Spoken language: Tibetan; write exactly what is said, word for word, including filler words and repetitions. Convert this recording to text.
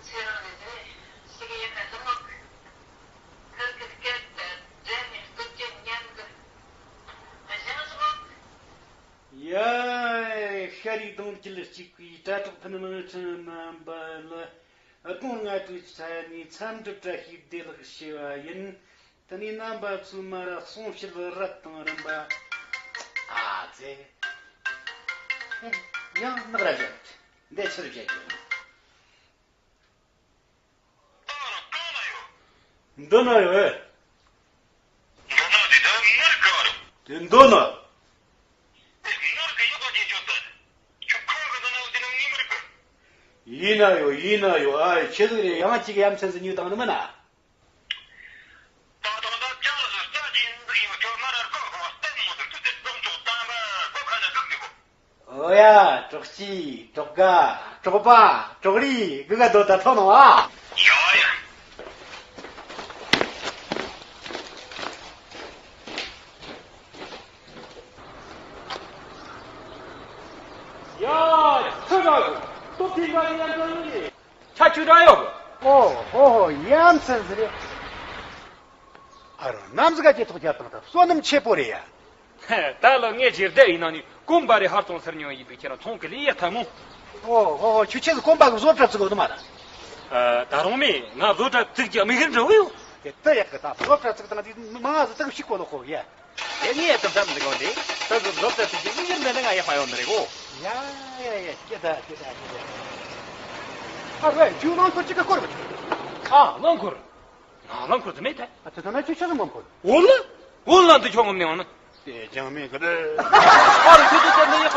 ཚེ་རིང་ལགས་རེད། ཞིག་ཡིན་ན་ལི་མོ་གི་ཁིར་གི་སྐད་དང་འབྲེལ་ནས་སྐུ་སྐྱེ་ཉན་གི་གཞན་ཞིག་ཡ། ཤ་རིགས་གདོང་རྒྱུད་གཅིག་པའི་དྲ་གྲོགས་ཕུ་ནུ་མང་ཁྲི་རྣམ་པ་ལ་དགོང་ང་དྲོའི་ཆ་ནས་འཚམས་འདྲི་བཀྲ་ཤིས་བདེ་ལེགས་ཞུ་བ་ཡིན། དེ་ནས་རྣམ་པ་ཚོའི་མ་ར་གསུང་བཤད་རབ་དང་རིམ་པ། ཨ་ཙེ། ཡང་ནག་ར་བཞག་འདི་ཕྱིར་བཞག་གི། འདི་ན་ཡོད། འདི་ན་དེ་ད་མར་ག་རུ། དེ་འདི་ན། དེ་མར་ག་ཡོད་པ་དེ་ཆོད་ད། ཁྱོད་ཁ་གི་འདི་ན་དེ་ན་ངེས་མར་ག་ཡིན་ན་ཡོད། ཡིན་ན་ཡོད། ཨ་ཆེ་ཟིག་རེད། ཡང་གཅིག་ཡ་མཚན་ཟིག་ཉོས་དང་ནི་མིན་ན། ད་དུང་ད་ཅག་ཟིག་ལྟ་ཅི་ཡིན་ཟིག་ཡིན། ཁྱོད་མར་ར་ག་གོ་བ་སྟེང་མོ་ཟིག་ཏུ་དེ་གདོང་ཅོག་དམ་པ་གོ་ཁ་ན་ཟིག་ཟིག་གོ། ཨོ་ཡ། གྲོགས་སྐྱིད། གྲོགས་དགའ། གྲོགས་པ། གྲོགས་རིགས་གི་ག་དོ་ད་ཐོག་ནོ་ཨ། ཡ་ཡ། ཡ། ཁྱོད་རང་སྟོབས་ཐིག་འདྲ་ཡང་འདྲ་ཡིན། ཆ་ཆུ་འདྲ་ཡོད། ཨོ་ཧོ་ཧོ། ཡ་མཚན་ཟེར་རེད། ཨ་རོ། ནམ་ཟིག་ག་ཅེ་ཐོག་རྒྱབ་དང་ད་བསོད་ནམས་ཆེ་པོ་རེད་ཡ། ད་ལོ་ངས་རྗེས་འདེད་ཡིན་ནང་ནས་གོམ་པ་རེ་ཧར་ཙོང་ཟེར་མྱོང་ཡིན་འདུག་ཁྱེད་རང་ཚོང་གི་ལས་ཡག་ཐལ་མོ། ཨོ་ཧོ་ཧོ། ཁྱོད་ཆེ་ཟིག་གོམ་པ་གི་བཟོ་གྲྭ་བཙུགས་འོ་དུ་མ་ར། ད་རུང་མེད། ང་བཟོ་གྲྭ་བཙུགས་ཀྱི་དམིགས་ཡུལ་འདྲ་བོ་ཡོད། དེ་ད་ཡག་གི། ད་བཟོ་གྲྭ་བཙུགས་དང་དེ་མང་ང་ཟིག་ཏག་ཤིག་གོ་ལོ་ཁོ་ཡ། དེ་ངས་དམ་དམ་འདི་གོ་འདི་ད་གཟོད་བཟོ་གྲྭ་བཙུགས་ཀྱི་དམིགས་ཡུལ་འདི་ནི་ང་ཡག་པ་ཡོང་ནི་རེད་གོ། ཡ་ཡ་ཡ། སྐྱེ་ད་སྐྱེ་ད་སྐྱེ་ད། ཨ་རོ། ཁྱོད་རླངས་འཁོར་གཅིག་ག་སྐོར་བ། ཨ། རླངས་འཁོར། ང་རླངས་འཁོར་དུ་མེད་ད། ཨ་ཙི། ད་ན་ཁྱོད་ཆ་ཟིག་མ་འཁོར། འོ་ལ། འོ་ལ་འདི་ཁྱོད་ངོམ་ནས་འོང་ན། དེ་ཅང་མེད་གི། ཨ་རོ། ཁྱོད་ཚོ་ཅག་ནི་